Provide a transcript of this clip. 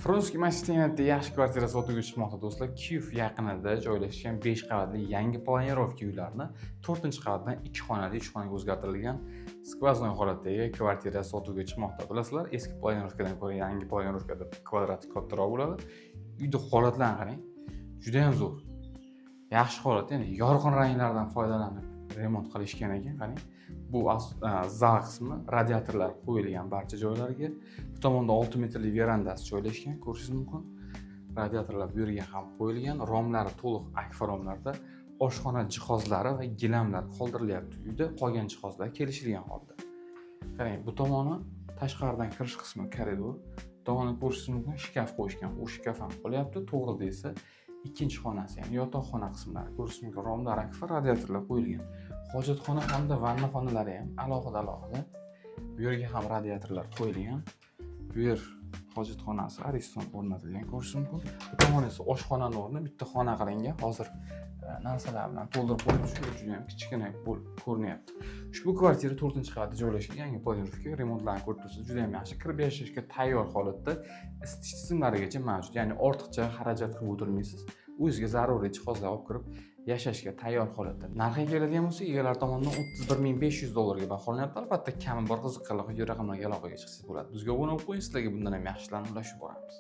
Frunzenskiy massivida yaxshi kvartira sotuvga chiqmoqda, do'stlar. Kiyev yaqinida joylashgan 5 qavatli yangi планировка uylarni 4-qavatdan 2 xonali 3 xonaga o'zgartirilgan сквозной holatdagi kvartira sotuvga chiqmoqda. Bilasizlar, eski планировка dan ko'ra yangi планировка da kvadrat kattaroq bo'ladi. Uyda holatlarni qarang. Juda ham zo'r. Yaxshi holat, ya'ni yorqin ranglardan foydalanib remont qilishgan ekan, qarang. Bu zal qismi, radiatorlar qo'yilgan barcha joylariga. Bu tomonda 6 metrli verandasi joylashgan, ko'rishingiz mumkin. Radiatorlar bu yerga ham qo'yilgan, romlari to'liq akfa romlarda, oshxona jihozlari va gilamlar qoldirilyapti uyda, qolgan jihozlar kelishilgan holda. Qarang, bu tomoni tashqaridan kirish qismi, koridor. Bu tomonni ko'rishingiz mumkin, shkaf qo'yishgan, u shkaf ham qolyapti. To'g'rida esa ikkinchi xonasi, ya'ni yotoqxona qismlari, ko'rishingiz mumkin, romlar akfa, radiatorlar qo'yilgan. Hojatxona hamda vanna xonalari ham alohida alohida. Bu yerga ham radiatorlar qo'yilgan. Bu yer hojatxonasi, Ariston o'rnatilgan, ko'rishingiz mumkin. Bu tomon esa oshxonani o'rni bitta xona qilingan. Hozir narsalar bilan to'ldirib qo'yib, shu juda ham kichkina bo'lib ko'rinyapti. Ushbu kvartira 4-qavatda joylashgan, yangi планировка, remontlarni ko'rib turibsiz, juda ham yaxshi, kirib yashashga tayyor holatda, isitish tizimlarigacha mavjud. Ya'ni ortiqcha xarajat qilib o'tirmaysiz. O'zizga zaruriy jihozlar olib kirib yashashga tayyor holatda. Narxiga keladigan bo'lsak, egalari tomonidan 31 500 dollarga baholanyapti. Albatta, kami bor, qiziqqanlar quyidagi raqamlarga aloqaga chiqsangiz bo'ladi. Bizga obuna bo'lib qo'ying, sizlarga bundan ham yaxshilarni ulashib boramiz.